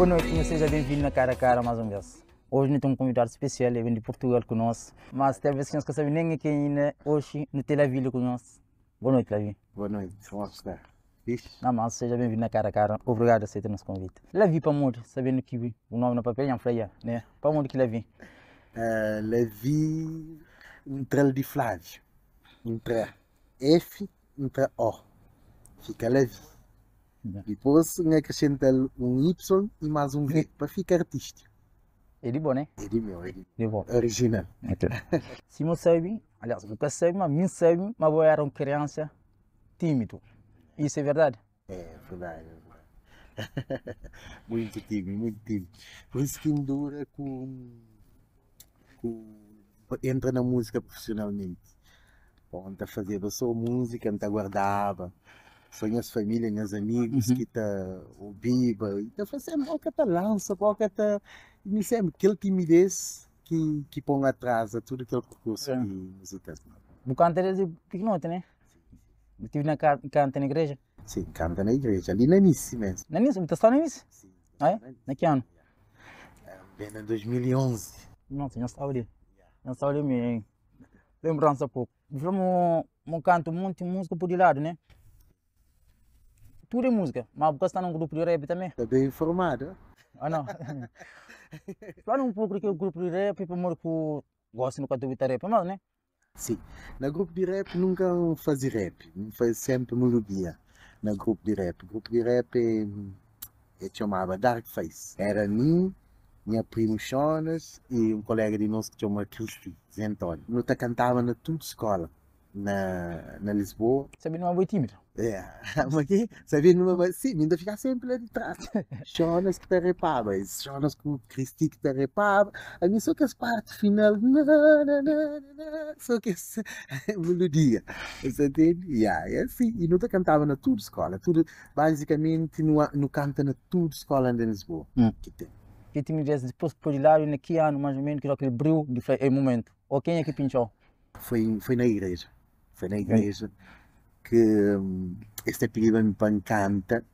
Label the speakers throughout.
Speaker 1: Boa noite, senhor. Seja bem-vindo na Cara a Cara mais uma vez. Hoje nós temos um convidado especial, ele vem de Portugal conosco, mas talvez que nós não sabemos nem quem ainda hoje no Tel Aviv conosco. Boa noite, Lavi.
Speaker 2: Boa noite, como está? Fixe?
Speaker 1: Não, mas seja bem-vindo na Cara a Cara. Obrigado por aceitar nosso convite. Lavi para muito, sabendo que o nome no papel é Freia, né? Para onde que Lavi?
Speaker 2: Lavi, um de Flávio. Entre F, entre O. Fica Lavi. Depois acrescenta um Y e mais um V, para ficar artístico.
Speaker 1: É de bom, né?
Speaker 2: É de meu, é de
Speaker 1: De bom.
Speaker 2: Original.
Speaker 1: Ok. Se não sabe, aliás, nunca sabe, mas mim sabe, mas eu era uma criança tímido. Isso é verdade?
Speaker 2: É verdade, é verdade. Muito tímido, muito tímido. Por isso que endura com entra na música profissionalmente. Bom, tá fazendo só música, não tá guardava. Só minhas famílias, meus amigos que tá ouvindo. Então eu falei assim, qual que tá lança, qual que tá. E me sempre, aquele timidez que põe atrás a tudo aquele percurso que música.
Speaker 1: O canta desde pequenote, né? Sim. Tive na canta na igreja?
Speaker 2: Sim, canta na igreja, ali na Nice mesmo.
Speaker 1: Na Nice? Você está na Nice?
Speaker 2: Sim.
Speaker 1: Ah, é? Na que ano?
Speaker 2: Bem, em 2011.
Speaker 1: Nossa, já estava ali. Já estava ali mesmo. Lembrança pouco. Vamos um canto muito música por de lado, né? Tudo é música, mas você está num grupo de rap também?
Speaker 2: Está bem informado.
Speaker 1: Ah, não. Fala um pouco do que é o grupo de rap, para que gosta no canto de rap, mas, né?
Speaker 2: Sim, no grupo de rap nunca fazia rap, fazia sempre melodia no grupo de rap. O grupo de rap é chamava Dark Face. Era mim, minha primo Jonas e um colega de nós que chama Cristi Zé António. Nós cantava na tudo escola, na Lisboa.
Speaker 1: Sabia não é muito tímido?
Speaker 2: É, mas aqui, sabia não é sim, ainda fica sempre lá de trás. Jonas que te repava, Jonas com o Cristi que te repava. A mim só que as partes final, na, na, na, na, só que essa melodia. Você entende? Yeah, é assim. E não te cantava na tudo escola, tudo, basicamente no canta na tudo escola em Lisboa. Que tem.
Speaker 1: Que timidez depois por lá, naquele ano mais ou menos, que aquele brilho de é momento. Ou quem é que pinchou?
Speaker 2: Foi na igreja. Foi na igreja que este pediu-me para canta.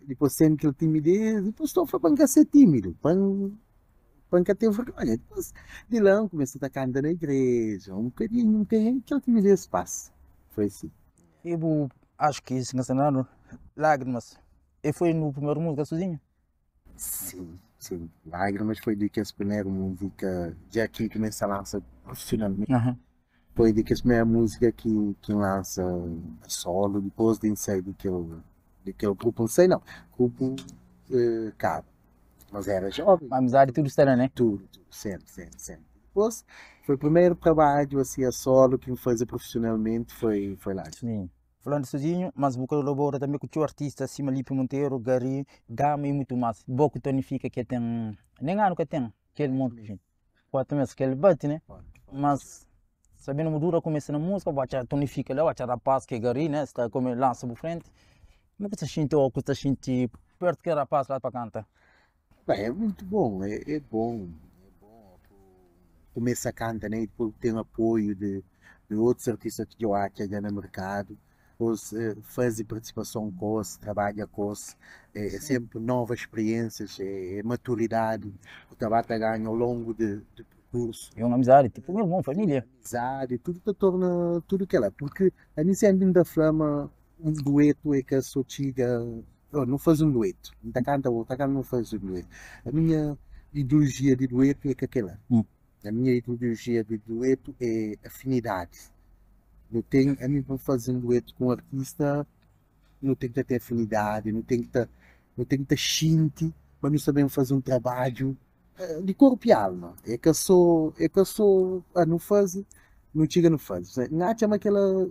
Speaker 2: Depois sempre aquele timidez, depois estou foi para ser tímido, para ter vergonha. Depois de lá começou a cantar na igreja, um bocadinho, aquele timidez passa. Foi assim.
Speaker 1: Eu acho que isso não Lágrimas. E foi no primeiro música sozinho?
Speaker 2: Sim, sim. Lágrimas foi de que a primeira música, já que começa a lançar profissionalmente. Foi de que a primeira música que lança solo, depois de ensaio daquele grupo, não sei não, grupo Cabo. Mas era jovem.
Speaker 1: A amizade tudo está lá, né?
Speaker 2: Tudo, tudo, sempre, sempre, sempre. Depois, foi o primeiro trabalho assim a solo que me fazia profissionalmente, foi lá.
Speaker 1: Sim. Falando sozinho, mas vou colaborar também com o teu artista, acima Lipe Monteiro, Gary, Gama e muito mais. Boco tonifica que tem, nem ano que tem, aquele monte de gente. 4 meses que ele bate, né? Mas, sabendo dura começa na música, bate tonifica lá, bate rapaz que é Gary, né? Está como lança por frente. Como é que você sente ou que você sente perto que rapaz lá para cantar?
Speaker 2: Bem, é muito bom, é bom. É bom. Começa a cantar, né? E depois tem apoio de outros artistas que eu acho que é no mercado. Ou se faz participação com se trabalha com se, é sempre novas experiências, é maturidade, o trabalho ganha ao longo de percurso.
Speaker 1: É uma amizade, tipo meu irmão, família.
Speaker 2: Amizade, tudo te torna tudo que ela é, porque a mim sempre da flama um dueto é que a sua chica, oh, não faz um dueto, não tá canta, ou tá canta, não faz um dueto. A minha ideologia de dueto é que aquela. A minha ideologia de dueto é afinidade. Eu tenho, a mim para fazer um dueto com um artista, não tem que ter afinidade, não tem que ter, não tem que ter xinte, mas não sabemos fazer um trabalho de corpo e alma. É que eu sou, é que eu sou, ah, não faz, não chega, não faz. Não chama aquela,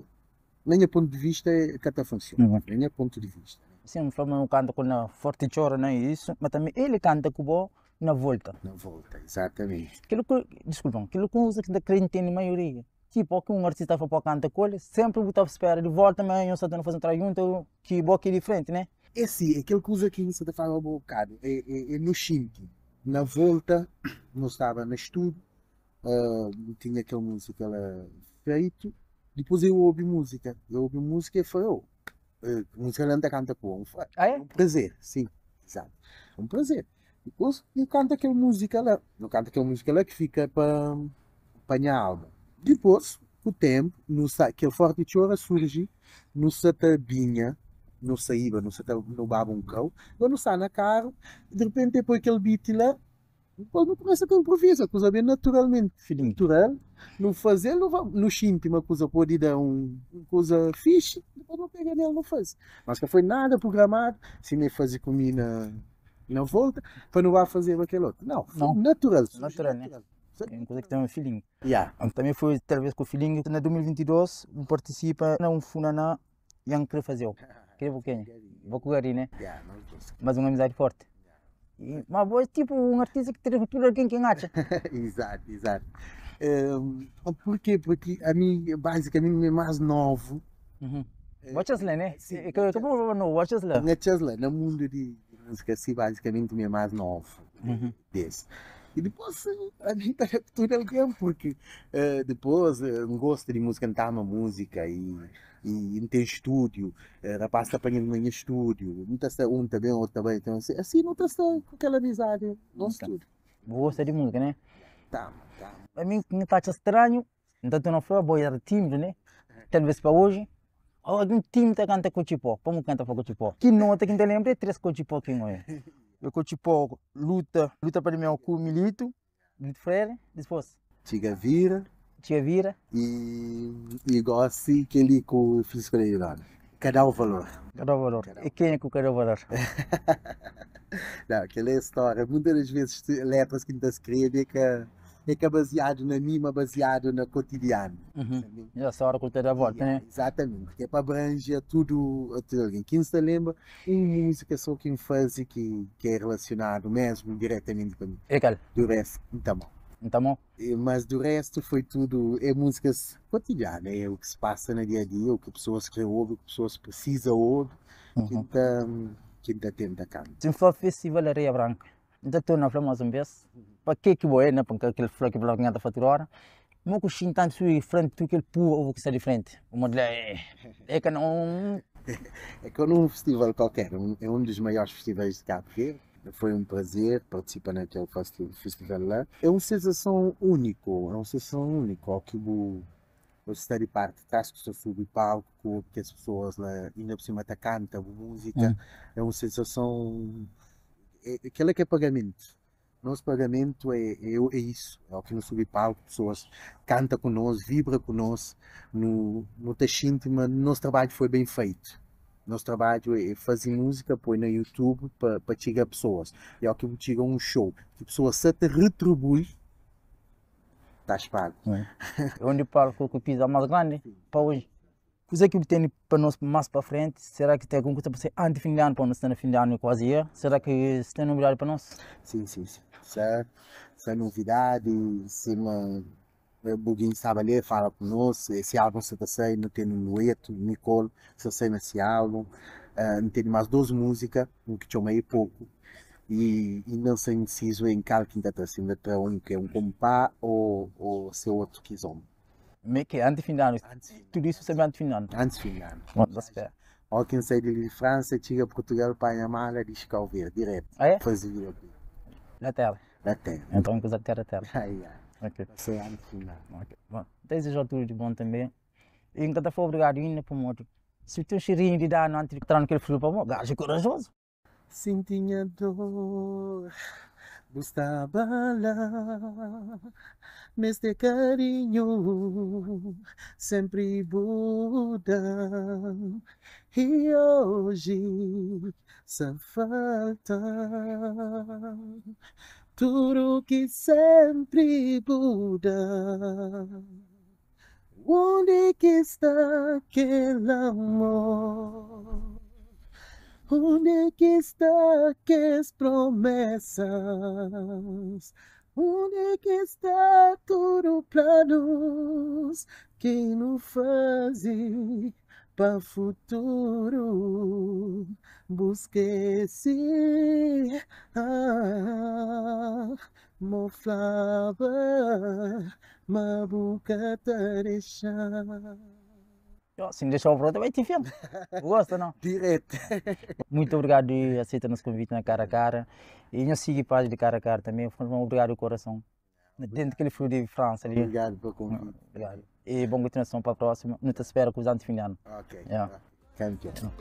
Speaker 2: na minha ponto de vista, é que até funciona. Na minha ponto de vista.
Speaker 1: Sim, o canta com a forte chora, não é isso, mas também ele canta com o bom na volta.
Speaker 2: Na volta, exatamente.
Speaker 1: Aquilo que, desculpa, aquilo que usa que da crente tem na maioria. Tipo, que um artista foi para cantar com ele, sempre botava espera de volta, mas eu só estou fazendo trabalho junto, que bom que é diferente, né?
Speaker 2: É sim, aquilo que usa aqui, você está falando um bocado, é no xinte. Na volta, não estava no estúdio, tinha aquela música lá feito, depois eu ouvi música, eu ouvi música e foi, oh, música lenta canta com, foi
Speaker 1: Ah, é?
Speaker 2: um prazer, sim. Exato. Um prazer. Depois nu kanta kel múzika la, nu kanta kel múzika la ki fika pa pa nha alma. Dipôs, ku ténpu, nu sa kel Forti Txora surji, nu sa ta binha, nu saíba, nu sa ta nu baba un kau, nton nu sta na karu, di repenti e poi kel beat la, dipôs nu kumesa ta inproviza, kuza ben naturalmenti,
Speaker 1: Feeling.
Speaker 2: natural, nu faze-l, nu va nu xinti ma kuza pode da un kuza fixi, dipôs nu pega nel nu faze. Mas ka foi nada prugramadu, sima e faze ku mi na na volta, pa nu ba fazeba kel otu. Nau, foi
Speaker 1: Nau.
Speaker 2: natural, surji
Speaker 1: Natural, né?
Speaker 2: natural.
Speaker 1: É un kuza ki ten un feeling.
Speaker 2: Yeah.
Speaker 1: Também foi talvez ku feeling na 2022 N partisipa na un funaná i N kre fazeu. Kre bu kenha? Bo ku Gary, né?
Speaker 2: Yeah, nós dois.
Speaker 1: Mas un amizadi forti. E, ma bo é tipo un artista ki ta da tudu algen ki N atxa.
Speaker 2: Exato, exato. Porquê? Porque ami basicamente mi é más novu.
Speaker 1: Bo atxa-s la, né?
Speaker 2: Sim,
Speaker 1: É ka bo novu, bo atxa-s la.
Speaker 2: N atxa-s la, na mundu di múzika si, basicamente mi é más novu. Desse. E dipôs ami ta da ku tudu algen porque dipôs N gosta di múzika, N ta ama múzika i N ten stúdiu, rapaz ta panha-m na nha stúdiu, N ta sta un ta ben otu ta bai, então asi nu ta sta ku kel amizadi nos tudu.
Speaker 1: Bu gosta di múzika, né?
Speaker 2: Ta ama, ta ama.
Speaker 1: Ami N ta atxa stranhu, N ta torna fla bo era tímidu, né? Talvês pa oji, algen tímidu ta kanta kotxi-pó, pamodi ki N ta fla kotxi-pó? Ki nota ki N ta lenbra é 3 kotxi-pó ki N oia. É kotxi-pó luta, luta pa Damião ku Milito, Milito Freire, dipôs.
Speaker 2: Txiga vira.
Speaker 1: Txiga vira.
Speaker 2: I gósi kel-li ku Francisco de Miranda, ka da-u valor.
Speaker 1: Ka da-u valor. É kenha ku ka da-u valor?
Speaker 2: Não, kel-li é stória. Muitas das vezes letras ki N ta skrebe é ka. É ka baziadu na mi, ma baziadu na kotidianu.
Speaker 1: Ya, só ora ku ta da volta, né?
Speaker 2: Exatamente, que é pa abranje a tudu, a tudu algen. Ki N sta lenbra, un múzika só ki N faze ki ki é relasionadu mesmu diretamenti pa mi.
Speaker 1: É kal?
Speaker 2: Du restu, N ta mau.
Speaker 1: N ta mau?
Speaker 2: Mas du restu foi tudu, é múzikas kotidianu, é o ki se pasa na dia a dia, o ki pesoas kre obi, o ki pesoas presiza obi, ki N ta, ki N ta tenta kanta.
Speaker 1: Si N fla Festival Areia Branka, N ta torna fla más un bes, pa ke ki bo é na pa kel fla ki fla ki N ta fla tudu ora, mo ku xinta antis di frenti tudu kel povu ki sta di frenti, pamodi la é ka un.
Speaker 2: É ka un festival kualker, é un dos maiores festivais de Cabo Verde, foi un prazer partisipa na kel festival la, é un sensason úniku, é un sensason úniku, ó ki bu sta di parti tras ku sta subi palku ku kes pesoas la inda por sima ta kanta bu múzika, é un sensason. Kel-la ki é pagamentu. Nos pagamentu é é isu, é óki nu subi palku, pesoas kanta ku nos, vibra ku nos, nu nu ta xinti ma nos trabadju foi ben feitu. Nos trabadju é faze múzika, poi na YouTube pa pa txiga pesoas. I óki bu txiga un show ki pesoas sa ta retribui, estás pagu.
Speaker 1: É undi palku ku piza más grandi pa oji. Kuzê ki bu tene pa nos más pa frenti? Será ki ten algun kuza pa ser anti fin di anu? Pa nu sta na fin di anu kuazi ya. Será ki si ten novidadi pa nos?
Speaker 2: Sim, sim, sim. Sa, sa novidadi, sima Buguinho staba li, el fala ku nos, esse álbum sa ta sai, nu tene un duetu, Nicole sa sai na se álbum, nu tene más dos múzika, un ki txoma E Pouco, e inda N sta indisizu en kal ki N ta tra, si N ta tra un ki é un konpá o se otu kizomba.
Speaker 1: Me que antes fim de ano. Tudo isso sabe antes fim de ano.
Speaker 2: Antes fim de ano.
Speaker 1: Bom, ta spera.
Speaker 2: Ó quem sai de França txiga Portugal panha mala dixi Cabo Verde direto.
Speaker 1: Ah é?
Speaker 2: Faze videoclip.
Speaker 1: Na terra.
Speaker 2: Na terra.
Speaker 1: Então coisa terra terra.
Speaker 2: Ai ai.
Speaker 1: Ok.
Speaker 2: Sai antes fim de ano.
Speaker 1: Ok. Bom, desejo tudo de bom também. E nka ta fala obrigado ainda pamodi se tem um cheirinho de dano antes de entrar naquele frio pa mo, gajo é corajoso.
Speaker 2: Sinti nha dor, bu staba la Meste karinhu, senpri bu da-m I oji sa falta-m Tudu ki senpri bu da-m Undi ki sta kel amor? Undi ki sta kes promesas? Undi ki sta tudu planus ki nu faze pa futuru? Bu skese? Ah, Mo flaba ma bu ka ta dexa.
Speaker 1: Yo, si N dexa-u prota, bai ti fin. Bu gosta, não?
Speaker 2: Direto.
Speaker 1: Muito obrigado di aseita nos konviti na Cara a Cara. E nhos sigi pájina di Cara a Cara tanbe. Obrigadu di korason. Dentu kel friu di Fransa li.
Speaker 2: Obrigadu pa konviti.
Speaker 1: Obrigadu. E bon kontinuason pa prósimu. Nu ta spera kuzanti fin di anu.
Speaker 2: Ok. Yeah. Kampion.